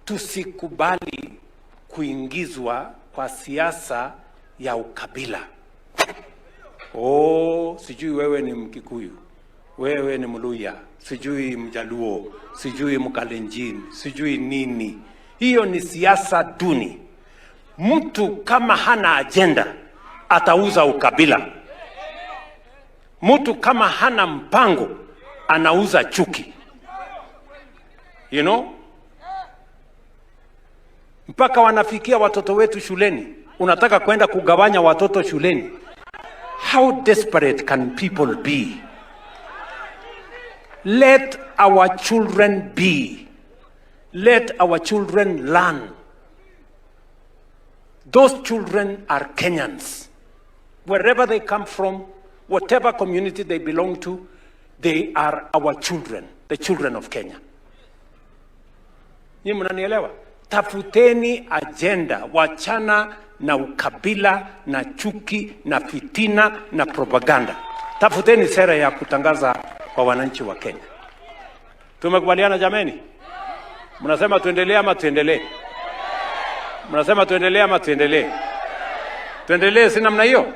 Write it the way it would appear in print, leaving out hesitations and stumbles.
Tusikubali kuingizwa kwa siasa ya ukabila. Oh, sijui wewe ni Mkikuyu, wewe ni Mluya, sijui Mjaluo, sijui Mkalenjin, sijui nini. Hiyo ni siasa duni. Mtu kama hana ajenda atauza ukabila. Mtu kama hana mpango anauza chuki. Mpaka wanafikia watoto wetu shuleni. Unataka kwenda kugawanya watoto shuleni. How desperate can people be? Let our children be. Let our children learn. Those children are Kenyans. Wherever they come from, whatever community they belong to, they are our children, the children of Kenya. Nyinyi mnanielewa? Tafuteni agenda, wachana na ukabila na chuki na fitina na propaganda. Tafuteni sera ya kutangaza kwa wananchi wa Kenya. Tumekubaliana jameni? Mnasema tuendelee ama tuendelee? Mnasema tuendelee ama tuendelee? Tuendelee, si namna hiyo?